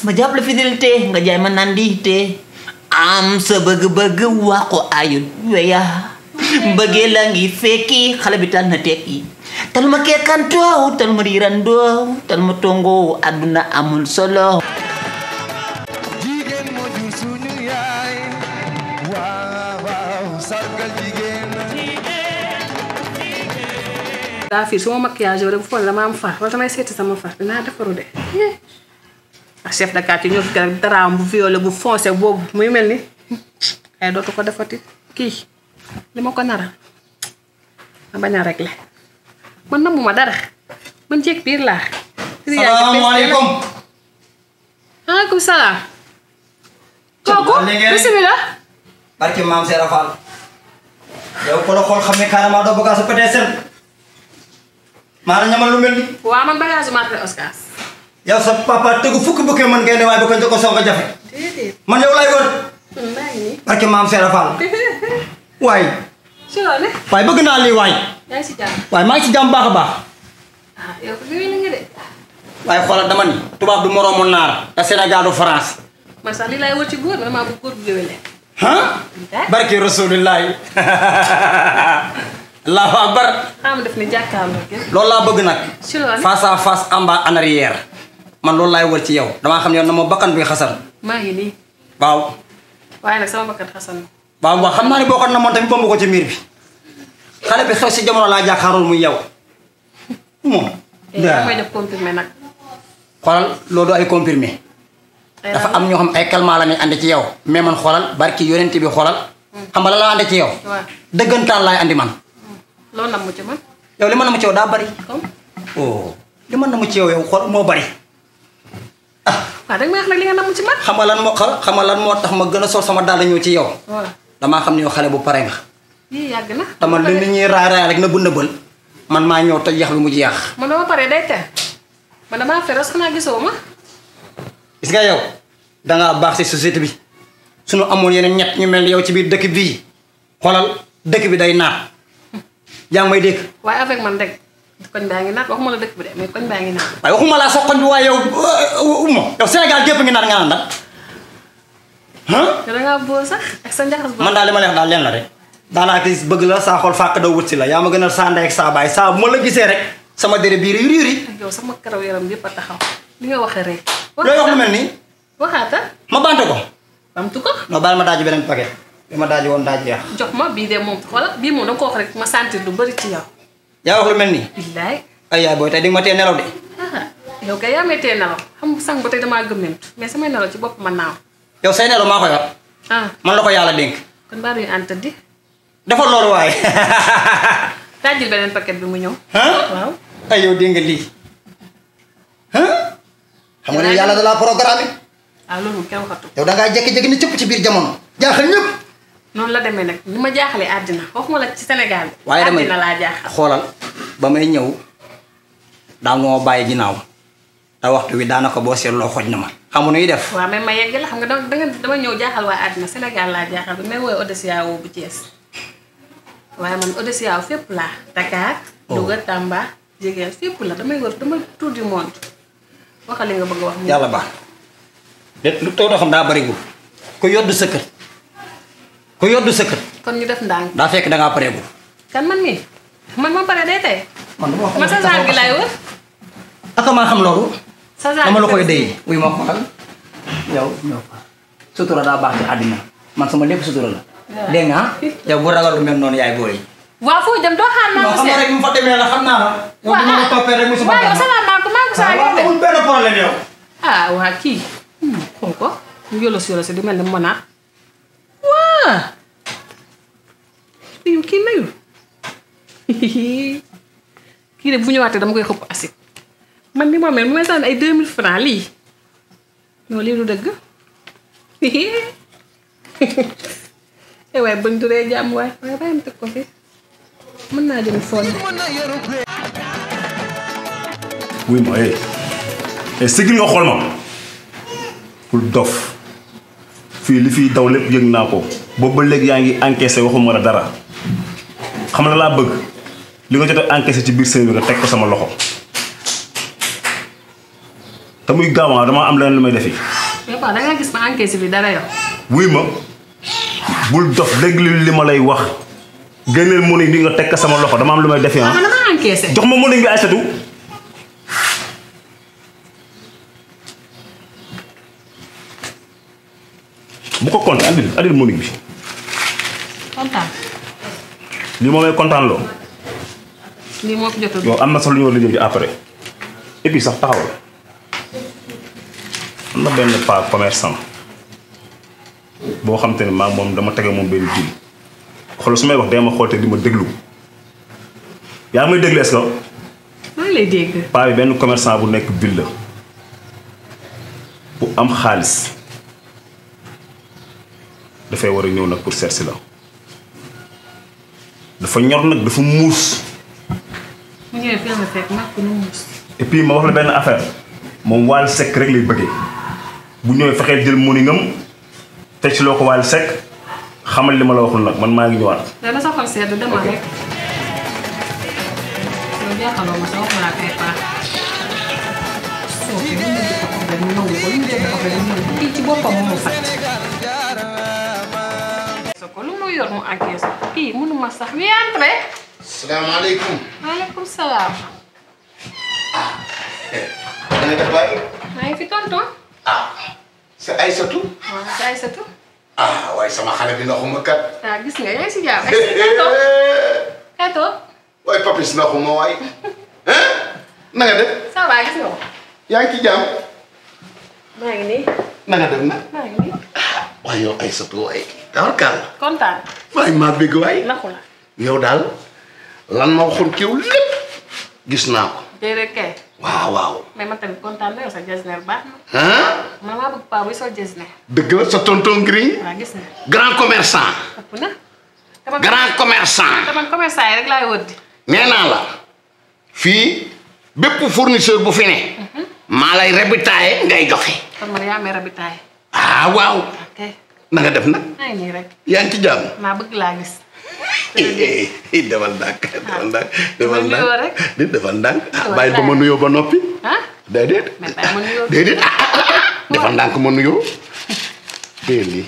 ma jàpp la fidélité nga jaay ma nandite am sa bëgg-bëgg wax ko ayut weya mbëggee la ngi fekki xale bi tal na tekki tal ma keekantoo tal ma riirandoo tal ma tongo àdduna amul solo jigéen moo jur suñu yaay waaw sargal jigéen daa fii su ma maquillage rek bu foog dama am far wala damay seeti sama far dinaa defaru de ak chef de quartier ñoo fi garab daraam bu violet bu foncé boobu muy mel ni ay dootu ko defati kii li ma ko naral ma bañ a réglé man namuma dara man jéeg biir laa. salaamaaleykum. maaleykum salaam. kooku bisimilah. barke maam Seera Fall. yow ko la xool xam ne carrément doo bëgg a sa pété seen. maa la ñamal lu mel ni. waaw man bagage marque Oscar. yow sa papa tegu fukki bukkee man ngeen ne waaye bu ko njëkk a soog a jafe. déedéet. man yow lay wër. maa ngi nii. barke maam Seera Fall. waaye. si loolu. waaye bëgg naa lii waay. yaa ngi si jàmm. waaye maa ngi si jàmm baax a baax. ah yow ko yooyu la nga de. waaye xoolal dama ni tubaab du moroomu naar te Sénégal du France. man sax lii laay wër ci góor man maa bëgg góor bu géwéle. ah. barke rasulillahi. allahu akbar. xam def ni jàkkaarloo kenn. loolu laa bëgg nag. si loolu. face à face en bas en arrière. man loolu laay wër ci yow damaa xam ne yow na ma bakkan bi xasal. maa ngi nii. waaw. waaye nag sama bakkan xasan na. waaw waaw xam naa ne boo xam ne moom tamit bomb ko ci miir bi. xale bi xew si jamono laa jàkkaarlool muy yow. moom. yaa may def comprimé nag. xoolal loolu ay comprimé. dafa am ñoo xam ay calmants la ñuy andi ci yow. mais man xoolal barki yonent bi xoolal. xam nga la la andi ci yow. waaw dëggantaan laay andi man. loolu nam mu ci man. yow li ma na mu ci yow daa bari. comme. oh li ma na mu ci yow xool moo bari. waaw danga may wax nag li nga nam mu ci man. xam nga lan moo tax ma gën a sol sama dàll ñëw ci yow. waaw. damaa xam ne yow xale bu pare nga. yii yàgg na. te man li nit ñuy raay rek na bu nëbbal. man maa ñëw toj yax bi mu jeex. man dama pare day teel. man damaa feros xanaa gisoo ma. gis nga yow dangaa baax ci société bi suñu amoon yeneen ñett ñu mel ni yow ci biir dëkk bii xoolal dëkk bi day naat yaa ngi may dégg. waaye avec man rek koñ baa ngi naat waxuma la dëkk bi de mais koñ baa ngi naat. waaye waxuma laa sa koñ bi waaye yow yow Sénégal gépp ngi naat nga naan la te dangaa boo sax ak sa njaxas ba. man daal li ma leex daal leen la rek daanaa gis bëgg la saa xool fàq daw wut si la yaa ma gënal saa ndey ak saa baay saa bu ma la gisee rek sama dere biir yuri ak yow sama karaw yaram yëpp a taxaw li nga waxee rek. looy wax lu mel nii waxaata. ma bante ko bamtu ko. non baal ma daaju beneen paquet bi ma daaju woon daaj yeex jox ma bii de moom xoolal bii moom danga ko wax rek ma sentir lu bëri ci yow. yaa wax lu mel nii billaay. ay yaay booy tey di nga ma tee nelaw de ah yow kay yaa may tee nelaw xam nga sànq ba tey damaa gëmmentu mais samay nelaw ci bopp ma naaw. yow say nelaw maa ko yor ah man la ko yàlla dénk kon baa duñu ànd tëddi. defal loolu waaye daajil beneen paquet bi mu ñëw. waaw. ay yow dégg nga lii xam nga ne yàlla da laa programme ah loolu moom kenn waxatu. yow da ngaa jékki-jékki ni cëpp ci biir jamono jaaxal ñëpp noonu la demee nag ni ma jaaxalee àddina waxuma la ci Sénégal. waaye damay àddina laa jaaxal. xoolal ba may ñëw daa moo bàyyi ginnaaw te waxtu wi daanaka boo seetloo xoj na ma xamu nuy def waaw mais ma yegg la xam nga dama ñëw jaaxal waa àddina Sénégal laa jaaxal bi may woowee Odessia woo bu Thiès waaye man Odessia fépp laa Dakar. Louga Tamba Jigéen fépp la damay wër dama tour du monde waxal li nga bëgg a wax. yàlla baax de lu taw doo xam daa bariwul ku yoddu sa kër ku yoddu sa kër kon ñu def ndànk. daa fekk dangaa pareegul kan man mii man ma pare day tey. man dama man sa genre gi laay wër. aka maa xam loolu sa genre dama la koy déy wuy ma xoolal yow ñëw fa sutura daa baax ci àddina man sama lépp sutura la dégg nga yow bu ragal lu mel noonu yaay booy waaw foo jëm doo xaar naa non ko xam nga rek mu fa demee la xam naa la yow bu ma la toppee rek mu sama waaw salaamaaleykum maa ngi saa waaw amul benn problème yow ah waa kii xool ko ñu yolos di mel ni mënaat waa kii nayu kii de bu ñëwaatee dama koy xëpp acide man ni ma mel mu may sànni ay 2000 francs lii non lii du dëgg waaye bañ duree jàmm waaye bàyyi ma teg ko fi mën naa jëm foon. wuy ma sigil nga xool ma pour dof fii li fiy daw lépp yëg naa ko boobu ba léegi yaa ngi encaissé waxuma la dara xam na laa bëgg li nga jot a encaissé ci biir sëy bi nga teg ko sama loxo te muy gaaw dama am leneen lu may defi. mais da nga gis ma encaissé bi dara yow. wuy ma bul dof déglu li ma lay wax génneel mënuñ bi nga teg sama loxo dama am lu may defi man dama encaissé. jox ma mënuñ bi Aïssatou. bu ko compte andil mënuñ bi. kontaan. lii moo may kontaan loo. lii moo fi jot a. yow am na sax lu ñu war a lijjanti après et puis sax taxawal am na benn pas commerçant boo xam te ne maa moom dama tege moom benn jil xool su may wax day ma xool te di ma déglu yaa ngi may déglu est-ce que. maa ngi lay dégg. pas bi benn commerçant bu nekk ville la bu am xaalis dafay war a ñëw nag pour seet si la dafa ñor nag dafa muus. mu ñëwee fii la fekk mag ko nu muus. et puis ma wax la benn affaire moom Wally Seck rek lay bëggee bu ñëwee fexeel jël mëningam teg ci loo ko Wally Seck xamal li ma la waxul nag man maa ngi ñëwaat. dana sa xol sedd demal rek. yow jaaxaloo ma sa wax laa koy paax. soo fi mu nekk ko rek mu nangu ko lu mu def ko rek mu nangu kii ci boppam mu fat. soo ko lu mu yor mu encaissé kii mënuma sax wi entré. salaamaaleykum. maaleykum salaam. da nga def waay. maa ngi fi tonton. c'est Aïssatou. waaw c'est Aïssatou. waaye sama xale bi naxuma kat. gis nga yaa ngi si jàmm. Aïssatou kay toog. waaye papis naxuma waay. na nga def. ça va gis nga ko. yaa ngi ci jàmm. maa ngi nii. na nga def nag. maa ngi nii. waaye yow Aïssatou waay. dawal kaal. kontaan. waaye maa bëgg waay. naxu la. yow daal lan ma waxoon kiw lépp gis naa ko. déedéet kay. waaw. mais man tamit kontaan na yow sa jasneer baax na. man maa bëgg paa buy sol jasneer. dëgg la sa tonton Gris. waaw gis nga. grand commerçant. ëpp na. grand commerçant. te man commerçant yi rek laay wër di. nee naa la fii bépp fournisseur bu fi ne. maa lay rebitaaye ngay joxe. kon man yaa may rabitaay. waaw. ok. na nga def nag. maa ngi nii rek. yaa ngi ci jàmm. maa bëgg laa gis. defal ndànk defal ndànk nuyoo rek. defal ndànk bàyyi ba ma nuyoo ba noppi. déedéet. mais bàyyi ma nuyoo. déedéet defal ndànk ma nuyoo. lii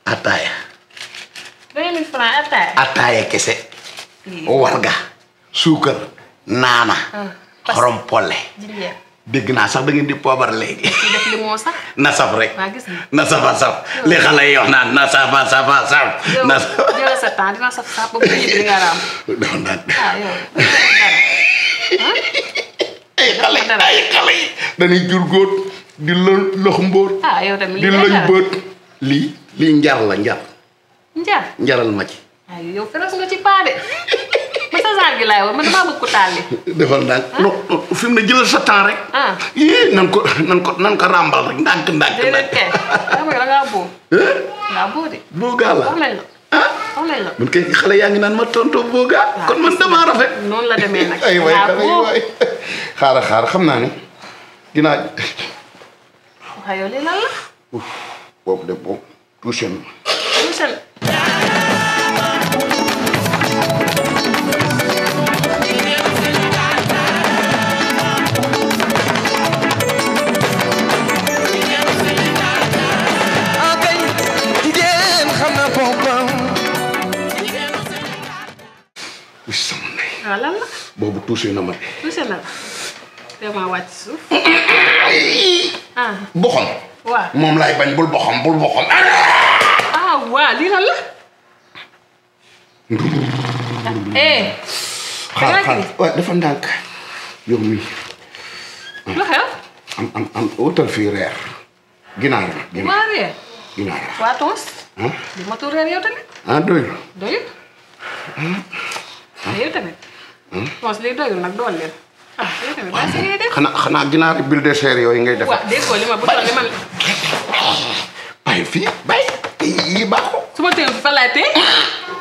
ataaya. 2000 francs ataaya. ataaya kese. warga suukar naana. xorom polle. jinjeer. dégg naa sax da ngeen di poobar léegi. ci def li moo sax. na saf rek. waa gis nga. na safa saf li xale yi wax naan na safa safa saf. na jël sa temps dina saf saaf ba bu ñibbi di nga raam. dafa naan. yow. ay xale yi dañuy jur góot di lox mbóot. yow tamit di lañ bët. lii njar la njar. njar. njaral ma ci. yow feros nga ci paa de. ma sa saar gi laay woon man damaa bëgg ko tàlli. defal ndànk non fi mu ne jëlal sa temps rek. yii nan ko ràmbal rek ndànk. déedéet kay xam nga da ngaa boo. ngaa boo de. boogaa la wax nañ la. wax nañ la. man kay xale yaa ngi naan ma tonto boogaa. kon man damaa rafet. noonu la demee nag. ay waay xale yi waay. xaaral xam naa ne dinaa. waaw yow lii lan la. boobu de boobu touché na. touché na. lan la. boobu touché na ma. touché na la. vraiment wàcc suuf. boxam. waaw moom laay bañ bul boxam. waaw lii lan la. xaar waaw dafa ndànk. yow mii. lu xew. am wutal fii reer. ginaar la. waa reer. ginaar la. waa tons. di ma tuur reer yow tamit. doyul. doyul. yow tamit. tons lii doyul nag doon leen. yow tamit bàyyi si ngay def. xanaa ginaar bulle de chair yooyu ngay def. waaw dégg nga li ma bu toll li ma. bàyyi fii bàyyi. yii baaxoo. su ma téye fa laay téye.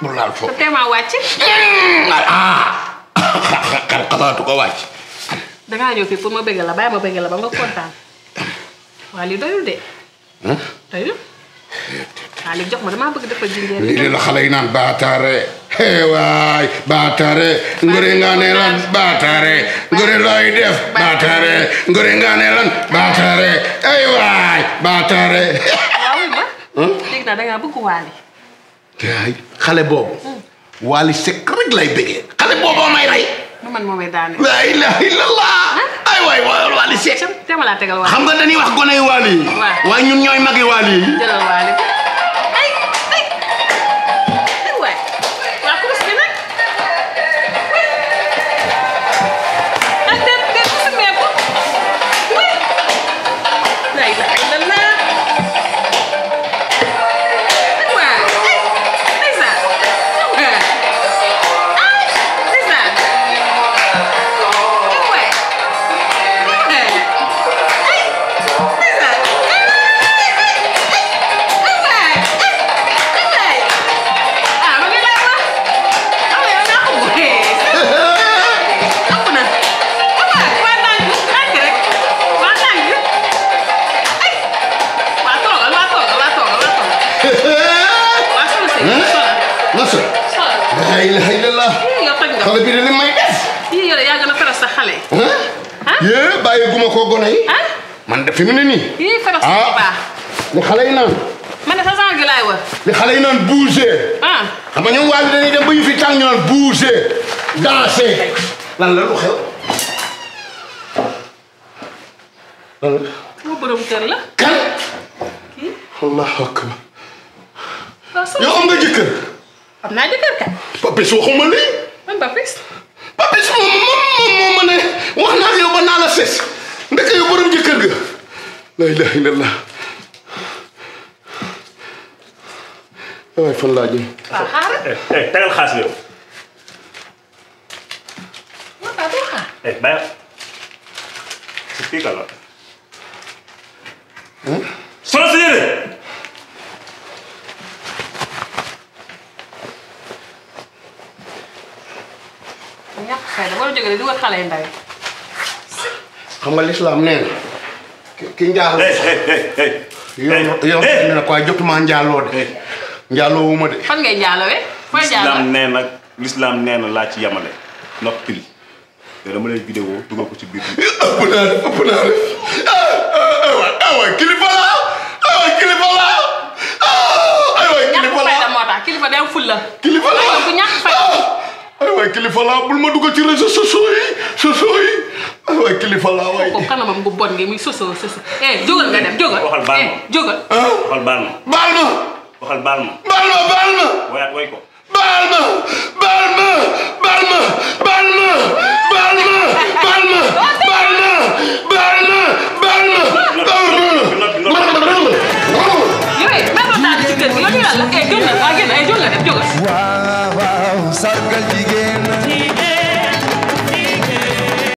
bu laal foofu. te teemaa wàcc. xalaatu ko wàcc. dangaa ñëw fii pour ma bëgg la bàyyi ma bëgg la ba nga kontaan. waa lii doyul de. doyul. waa lii jox ma damaa bëgg dafa jinjeer. lii la xale yi naan baataare. waay baatare ngore nga ne lan baatare ngore looy def baatare ngore nga ne lan baatare ay waay baatare waaw ma dégg naa dangaa bëgg waali yaay xale boobu Wally Seck rek lay bëggee xale boobu may rey man moomay daane la ilaha illallah ay waay Wally Seck dama laa tegal waali xam nga dañuy wax goney Wally yi waaye ñun ñooy magi Wally yi jëlal waali ay waay waa kurus bi nag ak dem su meeku oui la ilaha illallah la ilaha illallah xale bi de li may def yii yow yaa gën a feras sa xale yee bàyyi guma ko gone yi man de fi mu ne nii yii feras bu baax li xale yi naan man de sa sang gi laay wër li xale yi naan bouger xam nga ñoom waa bi dañuy dem ba ñu fi tàng ñu naan bouger danser lan la lu xew lan la sama borom kër la kan kii allahu akbar yow am nga jëkkër am naa jëkkër kat Papis waxuma lii man Papis Papis moom ma ne wax naa yow ba naa la ses ndeke yow borom jëkkër ga la ilaha illallah waay fan laa jëm waaw xaaral tegal xaas yow waaw doo xaar bàyyi si fii ka la solo si yére ñàkk fay da war a jóge di dugal xale yu ndaw yi xam nga lislaam nee na ki njaaloo yow ne na quoi jotuma njaaloo de njaaloo wu ma de fan ngay njaalowee fooy njaaloo l'islam nee na laa ci yamale noppil te dama lay vidéo dugal ko ci biir ëpp naa def waay kilifa la waay kilifa la waay kilifa la ñàkk fay moo tax kilifa day am ful la kilifa la bu ñàkk fay waay kilifa la bul ma dugal ci réseaux sociaux yi waay kilifa la waay ko kanamam bu bon ngi muy soso jógal nga dem jógal waxal baal ma jógal waxal baal ma baal ma waxal baal ma baal ma wayaat way ko baal ma baal ma baal ma baal ma baal ma baal ma baal ma baal ma baal ma yooyu même ba taal ci kër gi yow ñu la gën na waa gën jógal dem jógal waaw sargal jigéen